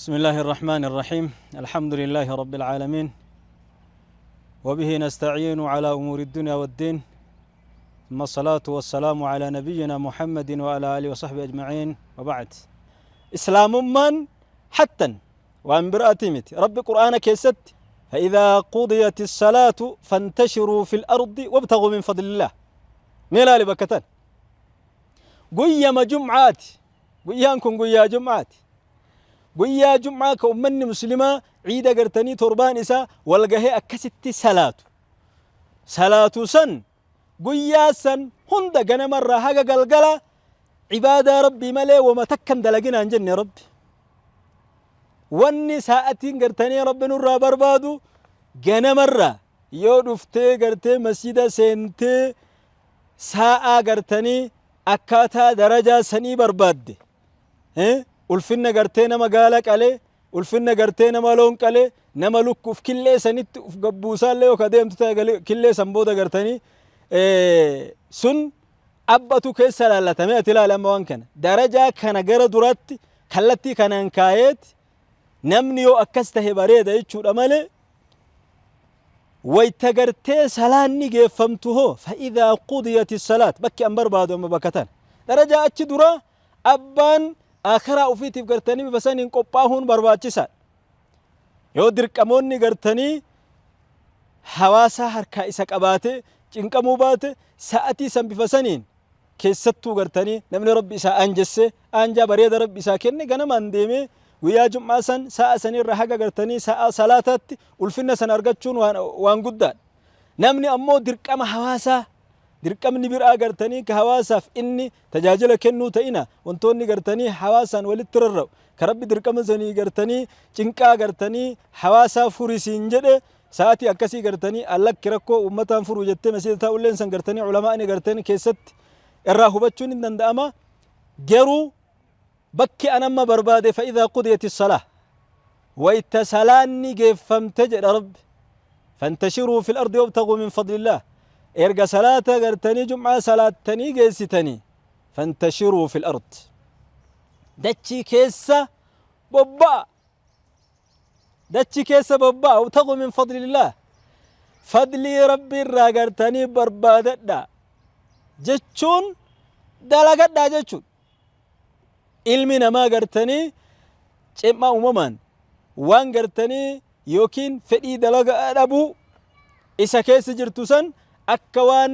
بسم الله الرحمن الرحيم. الحمد لله رب العالمين، وبه نستعين على أمور الدنيا والدين، ثم الصلاة والسلام على نبينا محمد وعلى آله وصحبه أجمعين، وبعد. إسلام من حتى وأن برأتي مت رب قرآن كيست: فإذا قضيت الصلاة فانتشروا في الأرض وابتغوا من فضل الله. ميلالي بكتان قيام جمعات، قيانكم قيا جمعات، guyyaa jum'aa ka ummanni muslimaa ciida gartanii torbaan isaa walgahee akkasitti salaatu salaatu san, guyyaa san hunda ganamarraa haga galgala cibaadaa Rabbii malee wama takkan dalaginaan jenne. Rabbi wanni sa'atiin gartanii Rabbi nurraa barbaadu, ganamarraa yoo dhuftee gartee masjida seentee sa'aa gartanii akkaataa darajaa sanii barbaadde, ulfinna gartee nama gaala qalee, ulfinna gartee nama loon qalee, nama lukkuuf killee sanitti uf gabbuusaallee yoo ka deemtu ta'e, killee san booda gartanii sun abbatu keessa laallatame. Ati ilaali amma waan kana, darajaa kana gara duraatti kallattii kanaan kaayeeti namni yoo akkas tahe bareeda jechuudha malee, wayta gartee salaanni geeffamtu hoo, فإذا قضيت الصلاة, bakki an barbaadu amma bakka tana, darajaa achi dura abbaan akhiraa ufiitiif gartanii bifa saniin qophaahuun barbaachisaadha. Yoo dirqamoonni gartanii hawaasaa harkaa isa qabaate cinqamuu baate, sa'atii san bifa saniin keessattuu gartanii namni Rabbi isaa aanjesse, aanjaa bareeda Rabbi isaa kenne, ganamaan deemee guyyaa jum'aa san sa'a sanirra haga gartanii sa'a salaataatti ulfinna san argachuun waan guddaadha. Namni ammoo dirqama hawaasaa, dirqamni biraa gartanii ka hawaasaaf inni tajaajila kennuu ta'ina, wantoonni gartanii hawaasaan walitti rarra'u ka Rabbi dirqama sanii gartanii cinqaa gartanii hawaasaa furisiin jedhe, sa'atii akkasii gartanii allakki rakkoo ummataan furuu jettee masiida taa'ulleen san gartanii ulamaa'ni gartanii keessatti irraa hubachuun hin danda'ama. Garuu bakki an amma barbaade, فإذا قضيت الصلاة, wayta salaanni geeffamte jedha Rabbi, فانتشروا في الأرض وابتغوا من فضل الله. Erga salaata gartanii jum'aa salaattanii geessitanii, فانتشروا في الأرض, dachii keessa bobba'a, dachii keessa bobba'a, وابتغوا من فضل الله, fadlii Rabbi irraa gartanii barbaadadha jechuun dalagadhaa jechuun. Ilmi namaa gartanii cimmaa uumamaan waan gartanii yookiin fedhii dalagaa dhabuu isa keessa jirtu san akka waan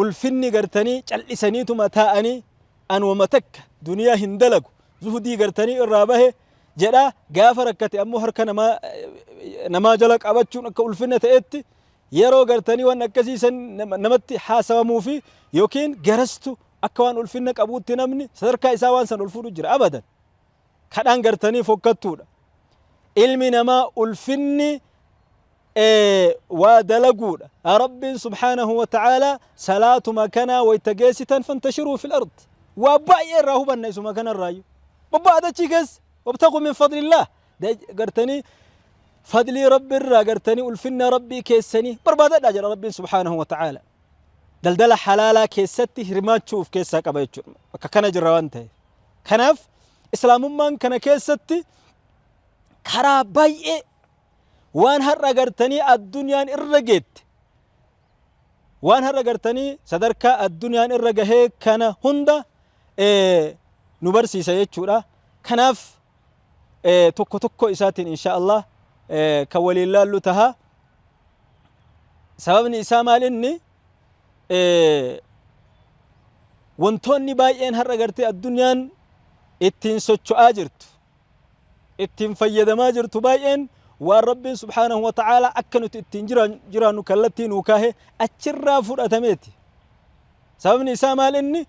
ulfinni gartanii cal'isaniituma taa'anii anuma takka duniyaa hin dalagu, zuhudii gartanii irraa bahe jedha. Gaafa rakkate ammoo harka namaa jala qabachuun akka ulfinna ta'etti yeroo gartanii waan akkasii san namatti haasawamuu fi yookiin garastu akka waan ulfinna qabuutti namni sadarkaa isaa waan san ol fuudhu jira. Abadan kadhaan gartanii fokkattuudha. Ilmi namaa ulfinni waa dalaguudha. Rabbiin سبحانه وتعالى salaatuma kanaa wayta geessitan, فانتشروا في الأرض, waa baay'ee irraa hubanna isuma kanarraayyuu. Bobba'a dachii keessa, وابتغوا من فضل الله, gartanii fadlii Rabbi irraa gartanii ulfinna Rabbii keessanii barbaadadha jedha Rabbiin سبحانه وتعالى. Daldala halaalaa keessatti hirmaachuu of keessaa qaba jechuudha. Bakka kana jirra waan ta'eef, kanaaf islaamummaan kana keessatti karaa baay'ee waan har'a gartanii addunyaan irra geette, waan har'a gartanii sadarkaa addunyaan irra gahee kana hunda nu barsiisa jechuudha. Kanaaf tokko tokko isaatiin insha Allah kan waliin laallu taha. Sababni isaa maal? Inni wantoonni baay'een har'a gartee addunyaan ittiin socho'aa jirtu, ittiin fayyadamaa jirtu baay'een waan Rabbiin سبحانه وتعالى akka nuti ittiin jiraannu kallattii nuu kaahe achirraa fudhatameeti. Sababni isaa maal? Inni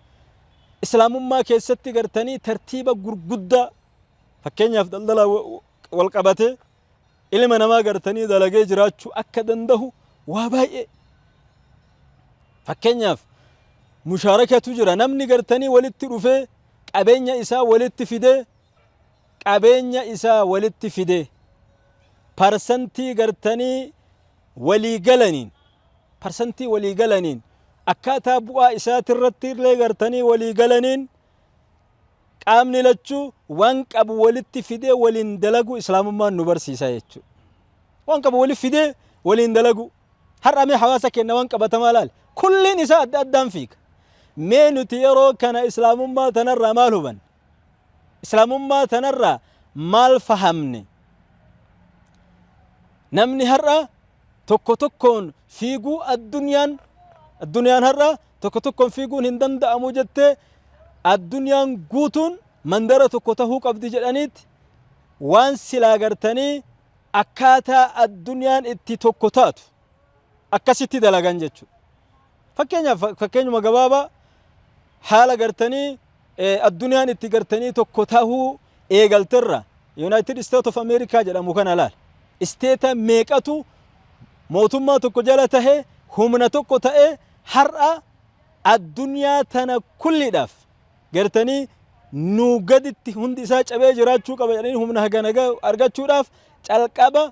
islaamummaa keessatti gartanii tartiiba gurguddaa, fakkeenyaaf daldala wal qabatee ilma namaa gartanii dalagee jiraachuu akka dandahu waa baay'ee, fakkeenyaaf mushaarakatu jira. Namni gartanii walitti dhufee qabeenya isaa walitti fidee, qabeenya isaa walitti fidee parsantii gartanii walii galaniin, parsantii walii galaniin, akkaataa bu'aa isaatirratti illee gartanii walii galaniin. Qaamni lachuu waan qabu walitti fidee waliin dalagu Islaamummaan nu barsiisa jechuudha. Waan qabu walitti fidee waliin dalagu. Har'a mee hawaasa keenya waan qabatamaa laali. Kulliin isaa adda addaan fiiga. Mee nuti yeroo kana Islaamummaa tanarraa maal hubanne? Islaamummaa tanarraa maal fahamne? Namni har'a tokko tokkoon fiiguu, addunyaan har'a tokko tokkoon fiiguun hin danda'amu jettee, addunyaan guutuun mandara tokko tahuu qabdi jedhaniiti waan silaa gartanii akkaataa addunyaan itti tokko taatu akkasitti dalagan jechuudha. Fakkeenyaaf, fakkeenyuma gabaabaa, haala gartanii addunyaan itti gartanii tokko tahuu eegalterra United States of America jedhamu kana laal. State meeqatu mootummaa tokko jala tahee, humna tokko ta'ee, har'a addunyaa tana kulliidhaaf gartanii nu gaditti hundi isaa cabee jiraachuu qaba jedhanii, humna hagana argachuudhaaf calqaba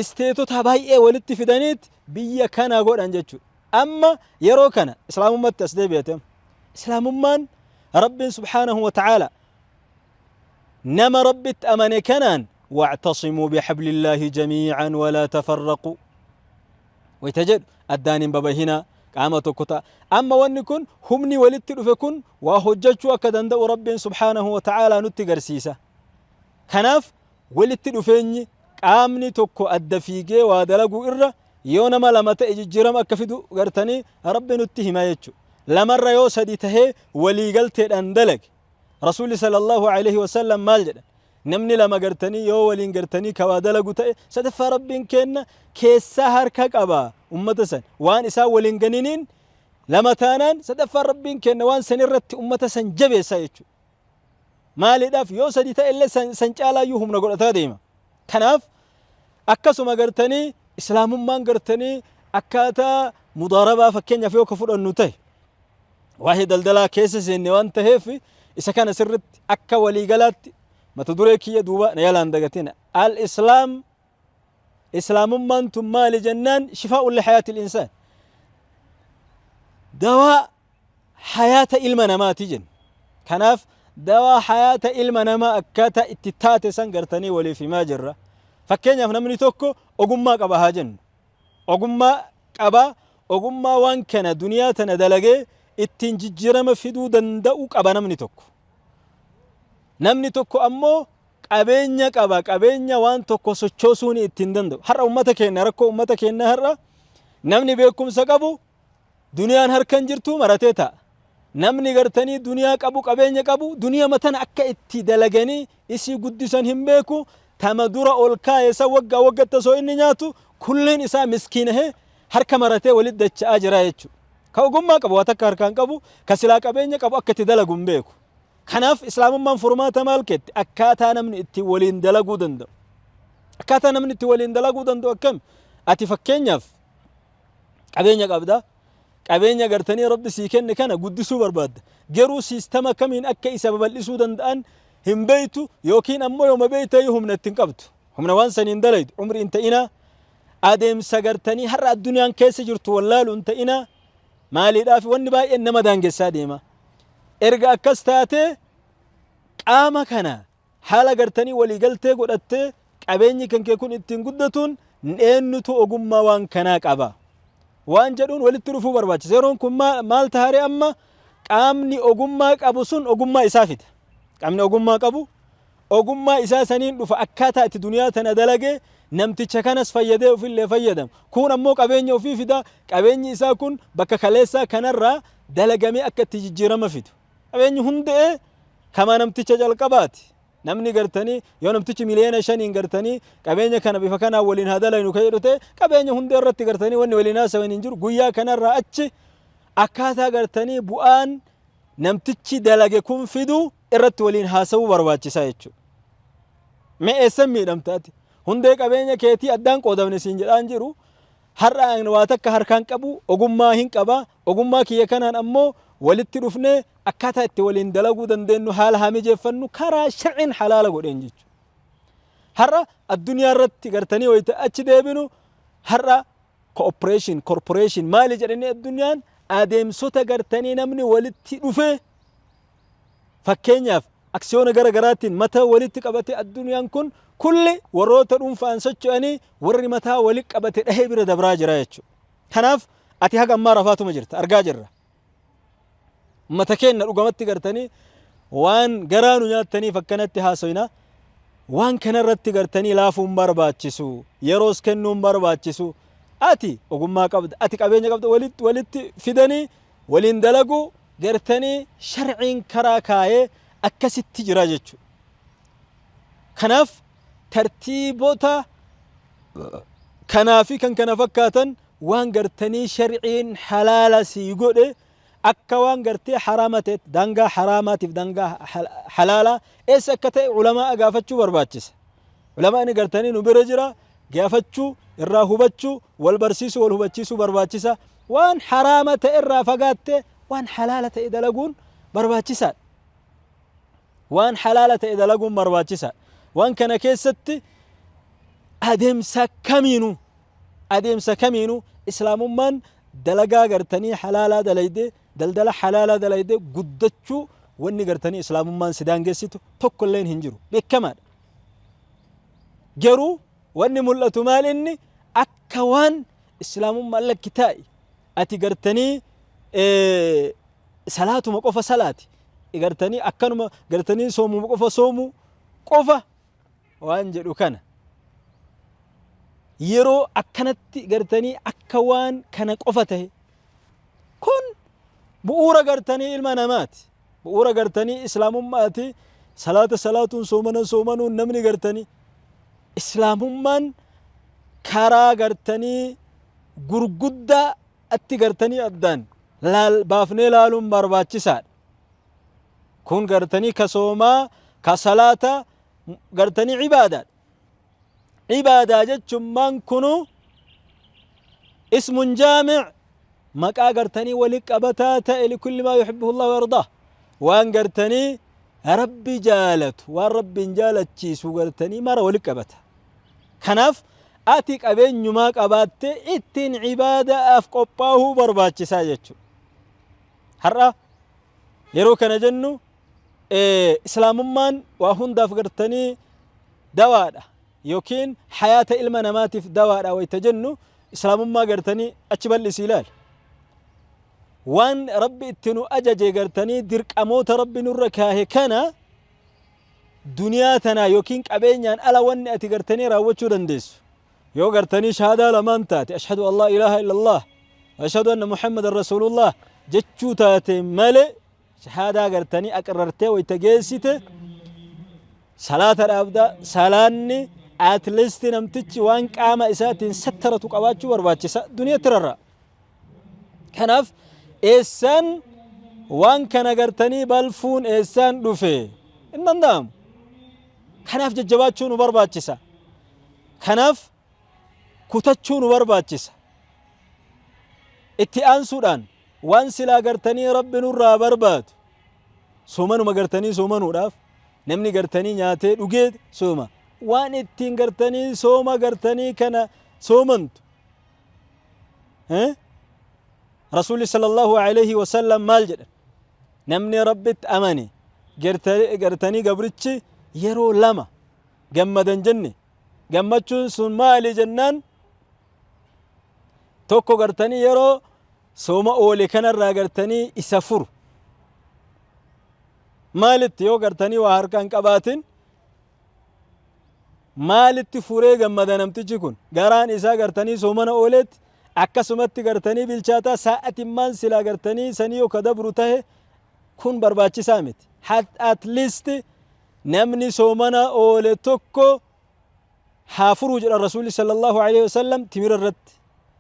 stateota baay'ee walitti fidaniit biyya kana godhan jechuudha. Amma yeroo kana Islaamummaatti as deebi'ate. Islaamummaan Rabbiin subhaanahu wa ta'aala nama Rabbitti amane kanaan "واعتصموا بحبل الله جميعا ولا تفرقوا" wayta jedhu, addaan hin babahinaa, qaama tokko ta'a. Amma wanni kun, humni walitti dhufe kun waa hojjechuu akka danda'u Rabbiin subhaanahu wa ta'aalaa nutti garsiisa. Kanaaf walitti dhufeenyi qaamni tokko adda fiigee waa dalaguu irra yoo nama lama ta'e jijjiirama akka fidu gartanii Rabbi nutti hima jechuudha. Lamarra yoo sadi tahee waliigalteedhaan dalage, Rasuulli sallallahu alaihi wasallam maal jedhan? Namni lama gartanii yoo waliin gartanii kawaa dalagu ta'e, sadaffaa Rabbiin kenna keessaa harka qaba. Ummata san waan isaan waliin ganiniin lama taanaan, sadaffaa Rabbiin kenna waan san irratti ummata san jabeessa jechuudha. Maaliidhaaf? Yoo sadi ta'e illee san caalaayyuu humna godhataa deema. Kanaaf akkasuma gartanii Islaamummaan gartanii akkaataa mudaarabaa fakkeenyaaf yoo ka fudhannu ta'e, waa'ee daldalaa keessa seenne waan ta'eef, isa kana sirritti akka waliigalaatti mata duree kiyya duuba na yalaan dagatina. Al Islaam, Islaamummaan tun maali jennaan, شفاء لحياة الإنسان, dawaa hayaata ilma namaati jenna. Kanaaf dawaa hayaata ilma namaa akkaataa itti taate san gartanii waliif himaa jirra. Fakkeenyaaf namni tokko ogummaa qaba haa jennu. Ogummaa qaba, ogummaa waan kana duniyaa tana dalagee ittiin jijjiirama fiduu danda'u qaba namni tokko. Namni tokko ammoo qabeenya qaba, qabeenya waan tokko sochoosuun ittiin danda'u. Har'a ummata keenya, rakkoo ummata keenya, har'a namni beekumsa qabu duniyaan harkan jirtu maratee ta'a. Namni gartanii duniyaa qabu, qabeenya qabu, duniyaa matana akka itti dalaganii isii guddisan hin beeku. Tama dura ol kaa'e san waggaa waggatti osoo inni nyaatu, kulliin isaa miskiinahee harka maratee walitti dacha'aa jira jechuudha. Ka ogummaa qabu waa takka harkaan qabu, ka silaa qabeenya qabu akka itti dalagu hin beeku. Kanaaf Islaamummaan furmaata maal ketti? Akkaataa namni itti waliin dalaguu danda'u. Akkaataa namni itti waliin dalaguu danda'u akkami? Ati fakkeenyaaf qabeenya qabda. Qabeenya gartanii Rabbi sii kenne kana guddisuu barbaadda. Garuu systema kamiin akka isa babal'isuu danda'an hin beeytu, yookiin ammoo yooma beeyte humna ittiin qabdu. Humna waan saniin dalaydu, umrii hin ta'inaa. Adeemsa gartanii har'a addunyaan keessa jirtu wallaalu hin ta'inaa. Maaliidhaaf wanni baay'een nama daangessaa deema. Erga akkas taatee, qaama kana haala gartanii waliigaltee godhattee qabeenyi kan kee kun ittiin guddatuun eenyutu ogummaa waan kanaa qaba waan jedhuun walitti dhufuu barbaachisa. Yeroon kun maal taharee? Amma qaamni ogummaa qabu sun ogummaa isaa fida. Qaamni ogummaa qabu ogummaa isaa saniin dhufa, akkaataa itti duniyaa tana dalagee namticha kanas fayyadee ofillee fayyadamu. Kun ammoo qabeenya ofii fida. Qabeenyi isaa kun bakka kaleessaa kanarraa dalagamee akka itti jijjiirama fidu. Qabeenyi hundee kama namticha jalqabaati. Namni gartanii yoo namtichi 5 miliyoona gartanii qabeenya kana bifa kanaan waliin haa dalaynu ka jedhu ta'e, qabeenya hundee irratti gartanii wanni waliin haasawan hin jiru. Guyyaa kanarraa achi akkaataa gartanii bu'aan namtichi dalage kun fidu irratti waliin haasawuu barbaachisaa jechuudha. Mee eessan miidhamta ati? Hundee qabeenya keetii addaan qoodamne siin jedhaan jiru. Har'a ani waa takka harkaan qabu, ogummaa hin qaba. Ogummaa kiyya kanaan ammoo walitti dhufnee akkaataa itti waliin dalaguu dandeenyu haala haa mijeeffannu, karaa sharciin halaala godheen jechuudha. Har'a addunyaa irratti gartanii wayita achi deebinu, har'a cooperation, corporation maali jedhanii addunyaan adeemsota gartanii namni walitti dhufee, fakkeenyaaf akkaataa itti duniyaa tana itti Aksiyoona gara garaatiin mataa walitti qabate. Addunyaan kun kulli warroota dhuunfaan socho'anii, warri mataa walitti qabate dhahee bira dabraa jira jechuudha. Kanaaf ati haga ammaa rafaatuma jirta, argaa jirra. Ummata keenna, dhugamatti gartanii waan garaa nu nyaattaniif akkanatti haasoyna. Waan kanarratti gartanii laafuun barbaachisu, yeroos kennuun barbaachisu. Ati ogummaa qabda, ati qabeenya qabda, walitti fidanii waliin dalaguu gartanii sharciin karaa kaayee akkasitti jira jechuudha. Kanaaf tartiibota kanaa fi kan kana fakkaatan, waan gartanii sharciin halaala sii godhe akka waan gartee haraama ta'e, daangaa haraamaatiif daangaa halaalaa eessa akka ta'e ulamaa gaafachuu barbaachisa. Ulamaan gartanii nu bira jira, gaafachuu, irraa hubachuu, wal barsiisuu, wal hubachiisuu barbaachisa. Waan haraama ta'e irraa fagaatte waan halaala ta'e dalaguun barbaachisaadha. Waan halaala ta'e dalaguun barbaachisaadha. Waan kana keessatti adeemsa kamiinuu islaamummaan dalagaa gartanii halaalaa dalayde, daldala halaalaa dalayde guddachuu, wanni gartanii islaamummaan si daangessitu tokko illeen hin jiru, beekamaadha. Garuu wanni mul'atu maal inni? Akka waan islaamummaan lakki, taa'i ati gartanii salaatuma qofa salaati, gartanii akkanuma gartanii soomuma qofa soomuu qofa waan jedhu kana, yeroo akkanatti gartanii akka waan kana qofa tahe, kun bu'uura gartanii ilma namaati, bu'uura gartanii islaamummaati. Salaata salaatuun, soomana soomanuun, namni gartanii islaamummaan karaa gartanii gurguddaa atti gartanii addaan laal baafnee laaluun barbaachisaadha. Kun gartanii ka soomaa, ka salaata gartanii cibaadaadha. Cibaadaa jechuun kunu اسم جامع, maqaa gartanii wali qabataa ta'e, لكل ما يحبه الله ويرضاه, waan gartanii rabbi jaalatu, waan rabbiin jaalachiisu gartanii mara wali qabata. Kanaaf ati qabeenyumaa qabaatte ittiin cibaadaaf qophaa'uu barbaachisaa jechuudha. Har'a yeroo kana jennu, islaamummaan waa hundaaf gartanii dawaadha yookiin hayaata ilma namaatiif dawaadha wayta jennu, islaamummaa gartanii achi bal'isii ilaali. Waan rabbi itti nu ajaje, gartanii dirqamoota rabbi nurra kaahe kana, duniyaa tanaa yookiin qabeenyaan ala wanni ati gartanii raawwachuu dandeessu yoo gartanii shahaadaa lamaan taate, أشهد أن لا إله إلا الله وأشهد أن محمدا رسول الله jechuu taate malee, shahaadaa gartanii aqrartee wayta geessite salaata dhaabda. Salaanni at least namtichi waan qaama isaatiin sattaratu qabaachuu barbaachisa, duniyatti rarra'a. Kanaaf eessaan waan kana gartanii balfuun eessaan dhufe hin danda'amu. Kanaaf jajjabaachuu nu barbaachisa. Kanaaf kutachuu nu barbaachisa. Itti aansuudhaan waan silaa gartanii rabbi nurraa barbaadu, soomanuma gartanii soomanuudhaaf namni gartanii nyaatee dhugee sooma. Waan ittiin gartanii sooma gartanii kana soomantu, Rasuulli صلى الله عليه وسلم maal jedhan? Namni rabbitti amane gartanii gabrichi yeroo lama gammadan jenne. Gammachuun sun maali jennaan, tokko gartanii yeroo sooma oole kanarraa gartanii isa furu. Maalitti? Yoo gartanii waa harkaan qabaatin maalitti furee gammada namtichi kun? Garaan isaa gartanii soomana ooletti akkasumatti gartanii bilchaataa sa'atimmaan silaa gartanii sanii yoo ka dabru tahe, kun barbaachisaa miti. At least namni soomana oole tokko haa furuu jedha Rasuulli صلى الله عليه وسلم. Timira irratti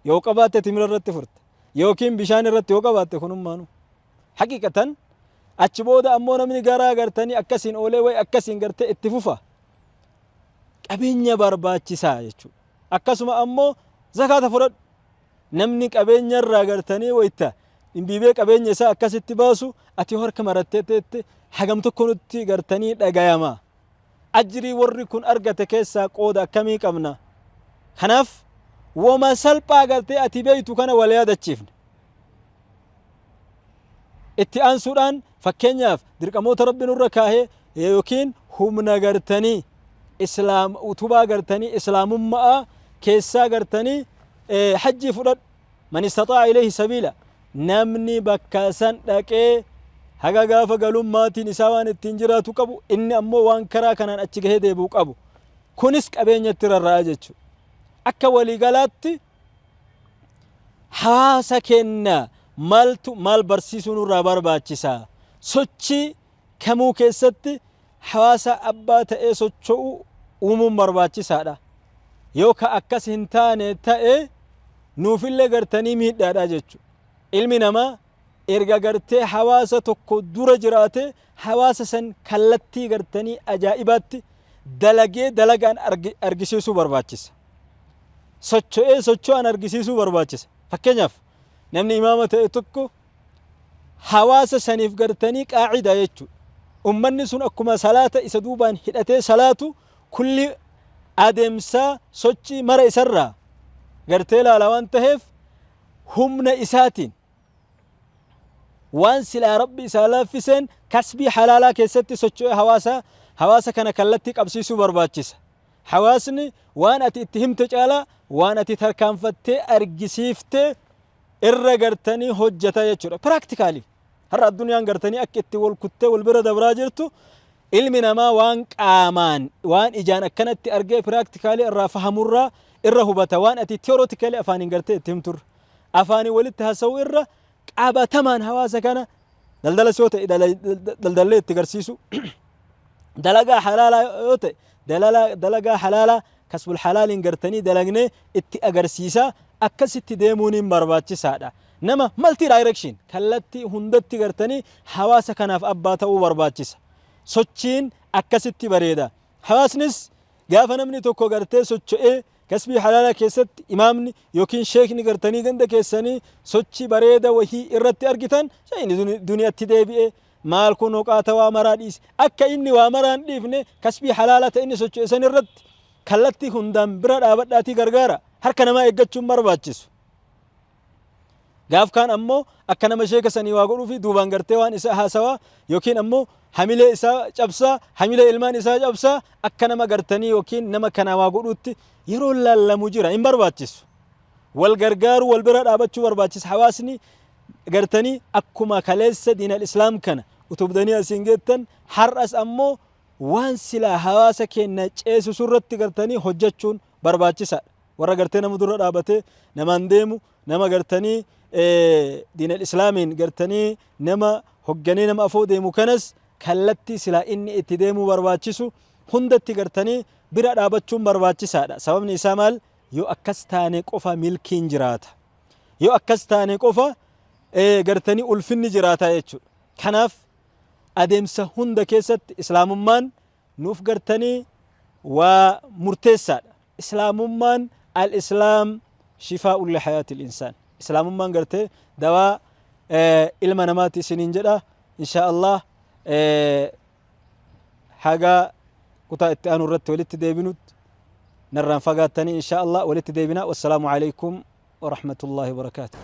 yoo qabaatte timira irratti furta, yookiin bishaan irratti yoo qabaatte. Kunummaanu haqiqatan achi booda ammoo namni garaa gartanii akkasiin oolee way akkasiin gartee itti fufa, qabeenya barbaachisaa jechuudha. Akkasuma ammoo zakaata fudhadhu. Namni qabeenya irraa gartanii wayta dhimbiibee qabeenya isaa akkasitti baasu, ati harka marattee teette hagam tokko nutti gartanii dhagayama. Ajrii warri kun argate keessaa qooda akkamii qabna? Kanaaf woma salphaa gartee ati beeytu kana wal yaadachiifne. Itti aansuudhaan fakkeenyaaf dirqamoota rabbi nurra kaahee yeroo Yookiin humna gartanii islaam utubaa gartanii islaamummaa keessaa gartanii hajjii fudhadhu. Man istaxaa'a ilayhi sabiila, namni bakka san dhaqee haga gaafa galummaatiin isaa waan ittiin jiraatu qabu, inni ammoo waan karaa kanaan achi gahee deebi'u qabu, kunis qabeenyatti rarra'a jechuudha. Akka waliigalaatti hawaasa kenna maaltu maal barsiisuu nurraa barbaachisa? Sochii kamuu keessatti hawaasa abbaa ta'ee socho'u uumuun barbaachisaadha. Yoo ka akkas hin taane ta'e, nuufillee gartanii miidhaadha jechuudha. Ilmi namaa erga gartee hawaasa tokko dura jiraate, hawaasa san kallattii gartanii ajaa'ibaatti dalagee dalagaan argisiisuu barbaachisa. Socho'ee socho'an argisiisuu barbaachisa. Fakkeenyaaf, namni imaama ta'e tokko hawaasa saniif gartanii qaacida jechuudha. Ummanni sun akkuma salaata isa duubaan hidhatee salaatu, kulli adeemsaa sochii mara isarraa gartee laala waan taheef, humna isaatiin waan silaa Rabbi isaa laaffiseen kasbii halaalaa keessatti socho'ee hawaasa kana kallattii qabsiisuu barbaachisa. Hawaasni waan ati itti himte caalaa waan ati tarkaanfattee argisiiftee irra gartanii hojjeta jechuudha. Practically. Har'a addunyaan gartanii akka itti wal kuttee wal bira dabraa jirtu, ilmi namaa waan qaamaan, waan ijaan akkanatti argee practically irraa fahamurraa irra hubata waan ati theoretically afaaniin gartee itti himturra. Afaanii walitti haasa'uu irra qabatamaan hawaasa kana daldalas yoo ta'e daldallee itti garsiisu, dalagaa halaalaa yoo ta'e dalagaa halaalaa kasbul halaaliin gartanii dalagnee itti agarsiisaa akkasitti deemuun hin barbaachisaadha. Nama multi direction, kallattii hundatti gartanii hawaasa kanaaf abbaa ta'uu barbaachisa. Sochiin akkasitti bareeda. Hawaasnis gaafa namni tokko gartee socho'ee kasbii halaalaa keessatti, imaamni yookiin sheekni gartanii ganda keessanii sochii bareeda wahii irratti argitan, inni duniyaatti deebi'e maal kun hoqaata waa maraa dhiise, akka inni waa maraan dhiifne kasbii halaalaa ta'e inni socho'e san irratti kallattii hundaan bira dhaabadhaatii gargaara. Harka namaa eeggachuun barbaachisu. Gaaf kaan ammoo akka nama sheeka sanii waa godhuu fi duubaan gartee waan isaa haasawaa yookiin ammoo hamilee isaa cabsaa, hamilee ilmaan isaa cabsaa, akka nama gartanii yookiin nama kanaa waa godhuutti yeroo laallamu jira, hin barbaachisu. Wal gargaaruu, wal bira dhaabachuu barbaachisa. Hawaasni gartanii akkuma kaleessa diinal islaam kana utubdanii asiin geettan, har'as ammoo waan silaa hawaasa keenya ceesisu irratti gartanii hojjechuun barbaachisaadha. Warra gartee nama dura dhaabatee namaan deemu, nama gartanii diinal islaamiin gartanii nama hogganee nama afoo deemu kanas, kallattii silaa inni itti deemuu barbaachisu hundatti gartanii bira dhaabachuun barbaachisaadha. Sababni isaa maal? Yoo akkas taane qofa milkiin jiraata. Yoo akkas taane qofa gartanii ulfinni jiraata jechuudha. Kanaaf adeemsa hunda keessatti islaamummaan nuuf gartanii waa murteessaadha. Islaamummaan al-islaam shifaa'un li hayaatil insaan. Islaamummaan gartee dawaa ilma namaati isiniin jedha. Insha Allah haga kutaa itti aanu irratti walitti deebinutti narraan fagaattanii, insha Allah walitti deebina. Wassalaamu alaikum wa rahmatullahi wa barakaatuh.